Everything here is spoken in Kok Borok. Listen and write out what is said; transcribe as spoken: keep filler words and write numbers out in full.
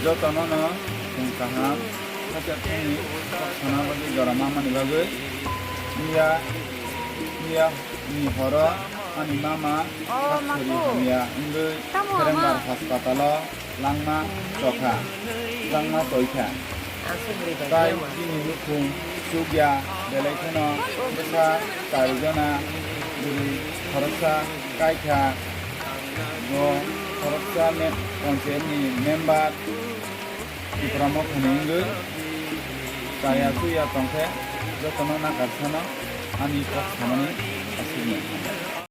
Jotono no chwng kaham, hakhe thani kok sana bagwi jora mamani bagwi. Miya, miya ni horo ani mama Oh, haksuri maku. Hamya wngwi Tamo Serembar ama. Hospitalo langma chokha, langma toikha. Aswk bwrwi bai Tai tamo. Chini nukhung chukya, belai kheno bwsa chari jona bwrwi khoroksa kaikha. Bo khoroksa me-, panchayatni member Tipra Mothani wngwi chaya chuya tongkhe jotono nakarsano ani kok samani aswkno.